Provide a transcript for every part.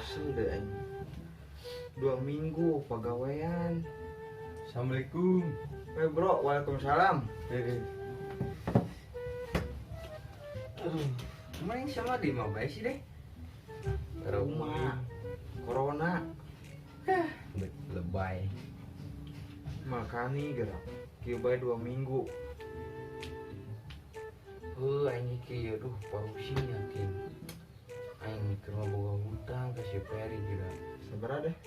Bosen deh aing. 2 minggu pagawean. Assalamualaikum. Eh bro, waalaikumsalam. Eh. Aduh, kemarin sama di mau bae sih deh. Rumah corona. Lebay. Makani gerak. Kieu bae 2 minggu. Heuh, aing kieu duh pusing yakin. Aing mikir mah boga hutang ka si Peri gila. Sabaraha deh?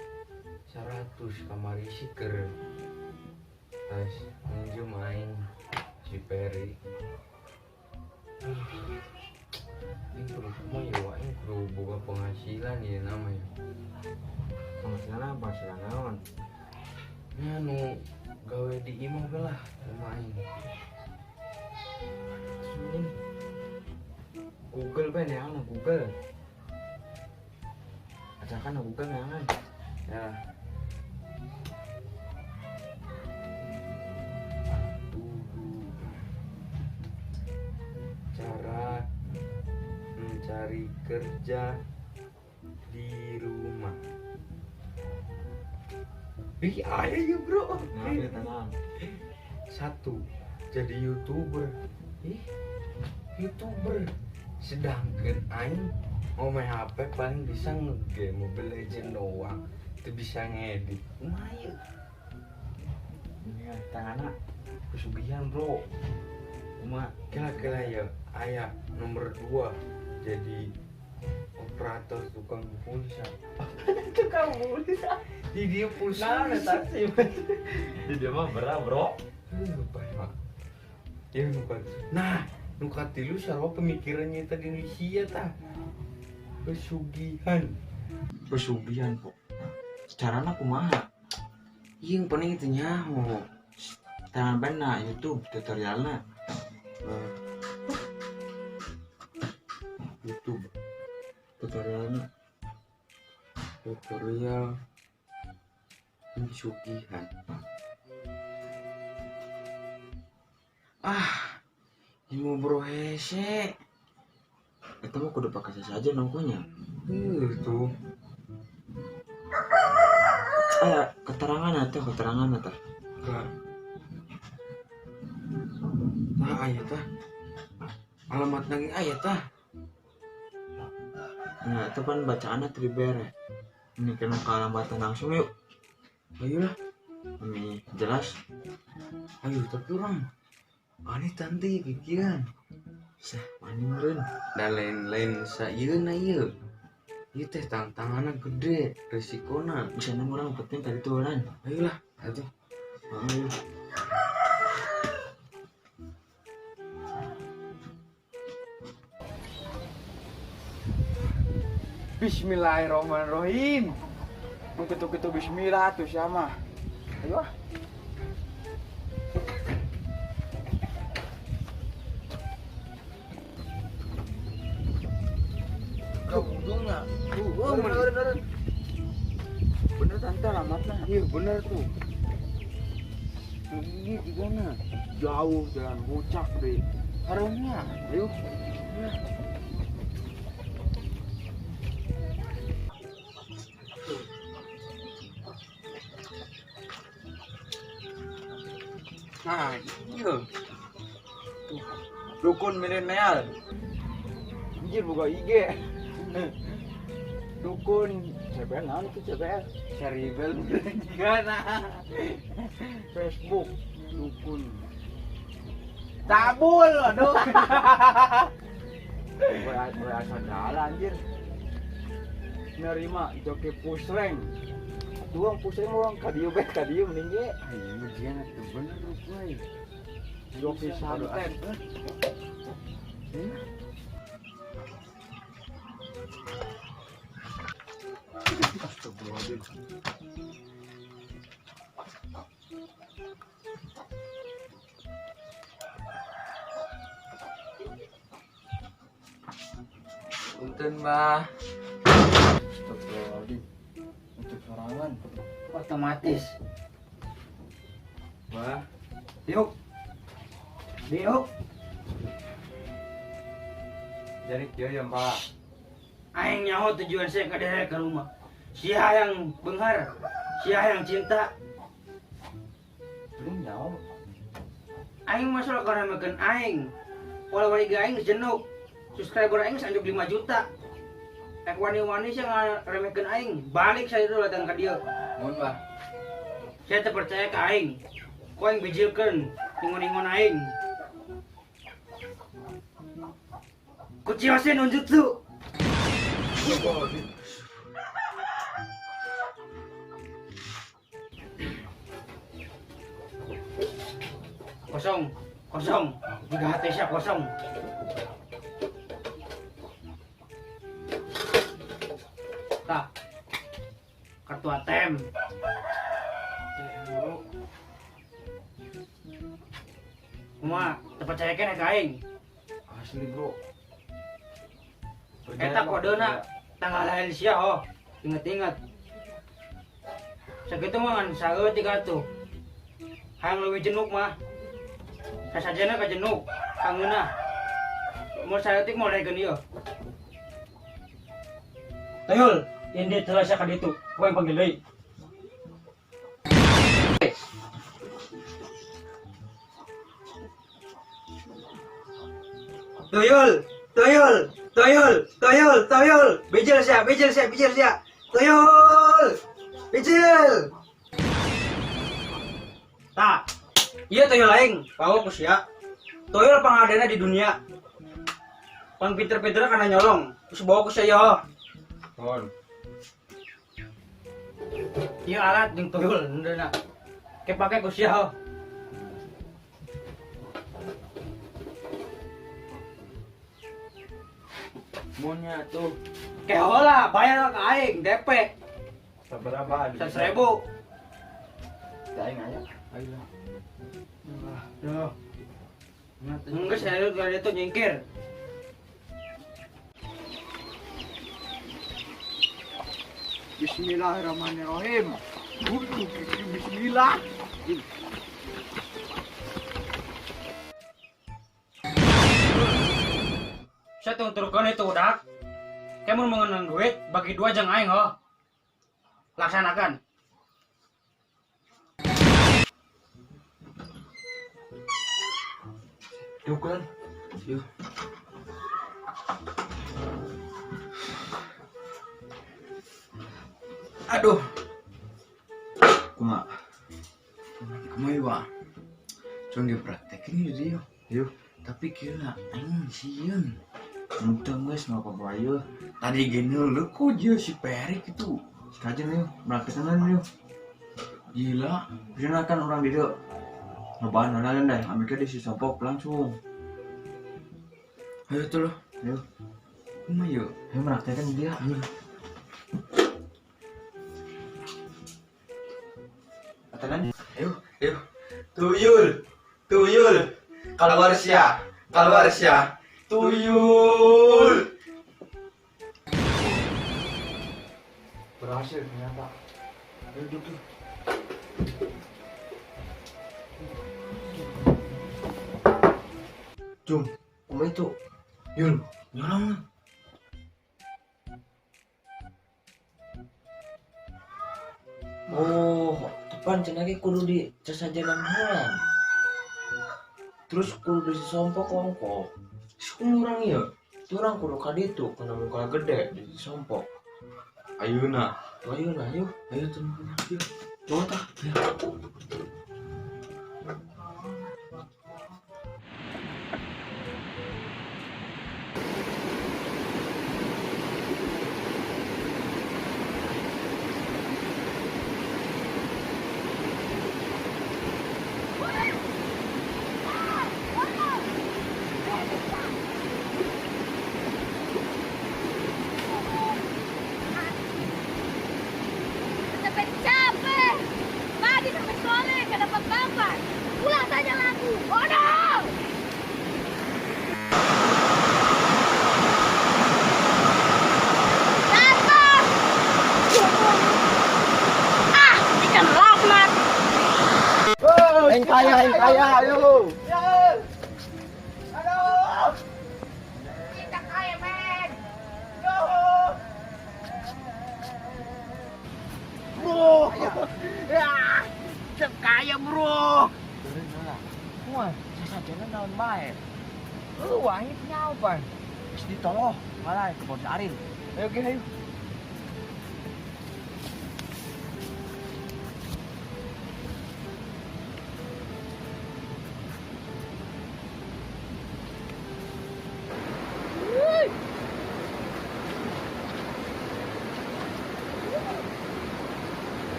100 kamari sih keur. Tas minjem aing si Peri. Aduh, aing kudu kumaha ya, aing kudu boga penghasilan ya namanya. Penghasilan apa? Penghasilan naon? Nya nu gawe di imah we lah sama aing. Mending Google bae neangan Google. Ajakan Google neangan. Ya. Tuh. Cara mencari kerja di rumah. Ih, ayo ya bro. Nah, kita naon? Satu, jadi youtuber. Ih, youtuber. Sedangkan aing mau main HP paling bisa nge-game Mobile Legend doang. Itu bisa ngedit. Lumayan. Ini ya, tanganna Pesugihan bro. Kumaha? Kira-kira ya, ayah nomor 2 jadi operator tukang pulsa. Tukang pulsa. Di dia pulsa. Nah, eta sih. Di dia mah berat, bro. Lupa. Ya nuka. Nah, nuka tilu sarua pemikirannya tadi Indonesia tah. Pesugihan. Pesugihan kok. Secarana kumaha? Iya, yang penting itu nyaho. Tangan benar YouTube tutorialna. YouTube Tutorialna. Tutorial pesugihan. Ah, ini mau bro hese. Eta mah kudu pakai saja nongkonya. Tuh. Aya keterangan atau keterangan atau Kak. Nah, aya tah. Alamat nanging aya tah. Nah, itu kan bacaannya teu dibere. Ini kena ke alamatan langsung yuk. Ayolah. Ini jelas. Ayo, tapi orang aneh tante pikiran. Sah, wani meureun. Dan lain-lain saieuna ieu. Ieu teh tantanganna gede, resikona. Bisa nemu orang penting tadi tuh lan. Ayolah, atuh. Ayo. Bismillahirrahmanirrahim. Nu kitu-kitu bismillah tuh sama. Ayo ah. Untungnya. Oh, Bener, bener. Bener tante alamatnya. Iya bener tuh. Ini juga nah. Jauh jalan puncak deh. Harusnya. Ayo. Ya. Nah, iya. Tuh. Dukun milenial. Anjir buka IG. Dukun CBL naon itu CBL? Ceribel gimana? Facebook dukun. Cabul, aduh. Gue asa jalan anjir. Nerima joki pusreng. Duang pusreng orang kadieu bae kadieu mending ge. Ayo ujian atuh bener gue. Joki santet. Astagfirullahaladzim. Punten, Mbah. Astagfirullahaladzim. Untuk sorangan. Otomatis. Mbah, Yuk. Yuk. Jadi kieu ya, Mbah. Aing nyaho tujuan saya ke daerah ke rumah. Sia yang benghar, sia yang cinta. Belum nyaho. Aing masalah karena makan aing. Walau wali aing jenuh. Subscriber aing sanjuk 5 juta. Ek wani-wani sih ngaremehkeun aing. Balik saya dulu datang ke dia. Mohon bah. Saya terpercaya ke aing. Ku aing bijilkeun ingon-ingon aing. Kuciosin unjutsu. Kosong, kosong. Tiga hati saya kosong. Tah, kartu ATM. Kuma, terpercaya kan ya aing? Asli bro. Eta kodena tanggal lahir sia oh. Ingat-ingat. Sakitu mah ngan saeutik atuh. Hayang leuwih jenuk mah. Sasajana ka jenuk, kangeunah. Mun saeutik moal daekeun ieu. Tuyul, indit heula sia ka ditu. Ku aing panggil deui. Tuyul, tuyul, tuyul, tuyul, tuyul, bijil sia, bijil sia, bijil sia. Tuyul, bijil. Tah, ieu tuyul aing, bawa ku sia. Tuyul pangadena di dunia. Pang pinter-pinter kana nyolong, terus bawa ku sia yo. Mohon. Ieu alat jeung tuyul ndena. Ke pake ku sia ho. Monya tuh. Kehola, bayar ke aing DP. Seberapa? 100.000. Aing aya. Ayo lah. Duh. Enggak saya lihat itu nyingkir. Bismillahirrahmanirrahim. Bismillah. Saya tungturkan itu udah. Kamu mau mengenang duit bagi dua jang aing oh. Laksanakan. Yuk kan. Yuk. Aduh. Kuma. Kuma iwa. Cuma dipraktekin gitu yuk. Yuk. Tapi kira aing sieun. Muntah guys, nggak apa-apa ayo. Tadi gini lu kok dia si Perik itu. Sekajen yuk, meraktekan yuk. Gila. Bisa kan orang di dia. Ngebaan nanalan deh, ambilnya di si sompok langsung. Ayo tuh loh. Ayo. Kuma yuk. Ayo meraktekan dia. Ayo. Atanan. Ayo, ayo. Tuyul, tuyul. Keluar sia, keluar sia. Tuyul. Berhasil ternyata. Ayo duduk. Jum, kuma itu. Yul, nyolong. Oh, tepan cenah ge kudu di casajanan heula. Terus kudu di sompok ongkoh. Urang ieu, urang kudu ka ditu kana muka gede di sompok. Ayeuna, ayeuna yuk, ayo tuh. Yuk. Coba tah. Capek-capek, pagi sampai sore gak dapat kabar. Pulang saja laku, bodoh. Datang. Ah, ikan laknat. Aing kaya, ayo. Kita kaya, men. Aing nyaho pan. Geus ditoloh malah ke bos Aril. Ayo ge ayo.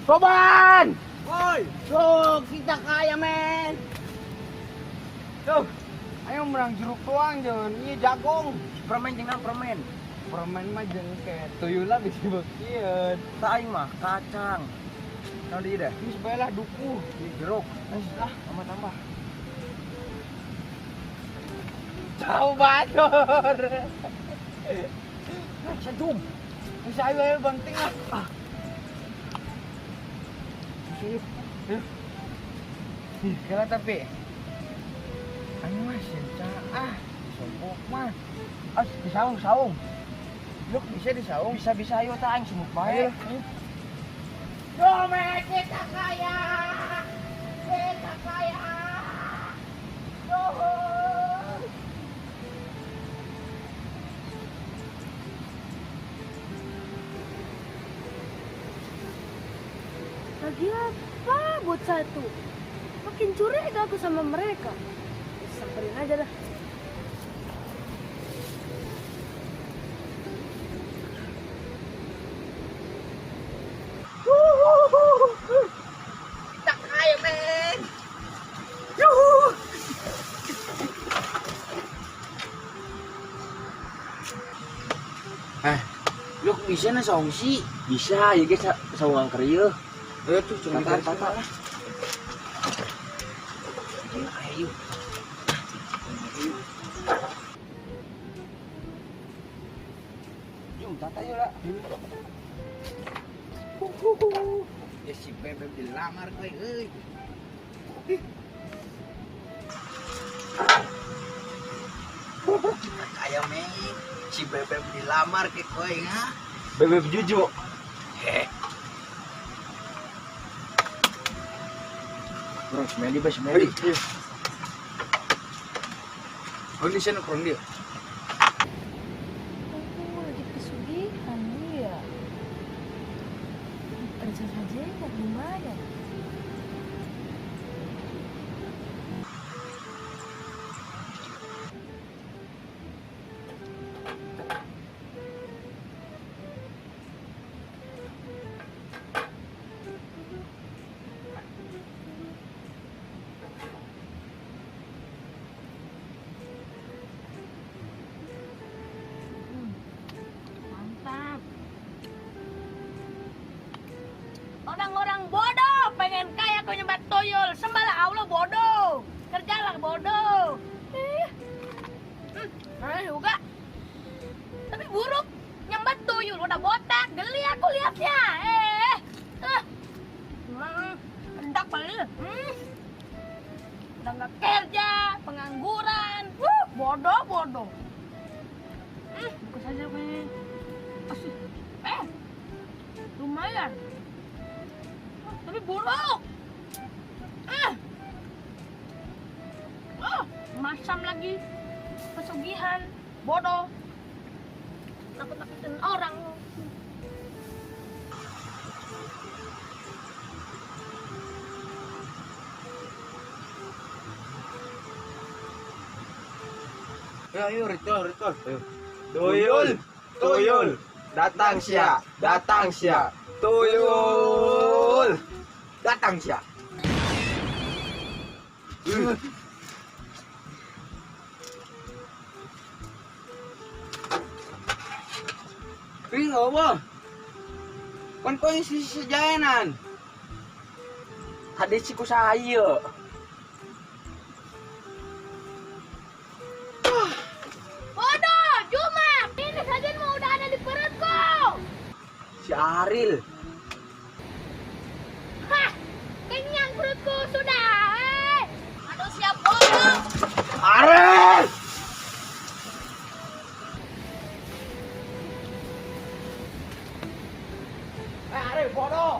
Soban! Woi, sok kita kaya men. Tuh, ayo merang jeruk doang jeung ieu jagung. Permen jeung naon permen? Permen mah jengket, tuyulna bisi beukieun. Tah aing mah kacang. Naon deui dah? Geus bae lah dukuh. Ieu jeruk. Ah, tambah-tambah. Jauh batur. Sedum. Geus ayo ayo banting lah. Ah. Ayo. Ayo. Ih, kala tapi. Aing mah senca ah, sombong mah. Ah, disaung-saung. Lu bisa disaung? Bisa-bisa ayo tah aing sumuk bae. Ayo. Dome kita kaya. Kita kaya. Yuhu. Lagi apa bocah itu? Makin curiga aku sama mereka. Samperin aja dah. Kita kaya men. Yuhu. Lu bisa na saung sih? Bisa, ya guys, saungan krieuh. Ayo tuh cuma Tata, tata. Ayo. Jom, tata yuk lah. Ya si Bebek dilamar kowe euy. Kita kaya men. Si Bebek dilamar ke kowe nga. Bebek Juju. Heh. Bro, semedi ba semedi. Oh, di sana kurang dia. Oh, lagi pesugihan dia. Kerja saja nggak lumayan. Mantap. Orang-orang bodoh pengen kaya kau nyembah toyol, sembahlah Allah bodoh, kerjalah bodoh. Mana juga. Tapi buruk nyembah tuyul, udah botak, geli aku lihatnya. Hendak beli. Udah nggak kerja, pengangguran, bodoh bodoh. Buka saja gue. Asik. Lumayan. Tapi buruk. Masam lagi. Pesugihan, bodoh. Takut-takutin orang. Ayo, ayo ritual, ritual. Ayo. Tuyul, tuyul, datang sia, datang sia. Tuyul, datang sia. Ping apa? Kon kau yang sisi sejayanan. Tadi siku saya. Bodoh, cuma ini saja mau udah ada di perutku. Si Aril. Hah, kenyang perutku sudah. Manusia bodoh. Aril. Aril bodoh.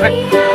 Rek.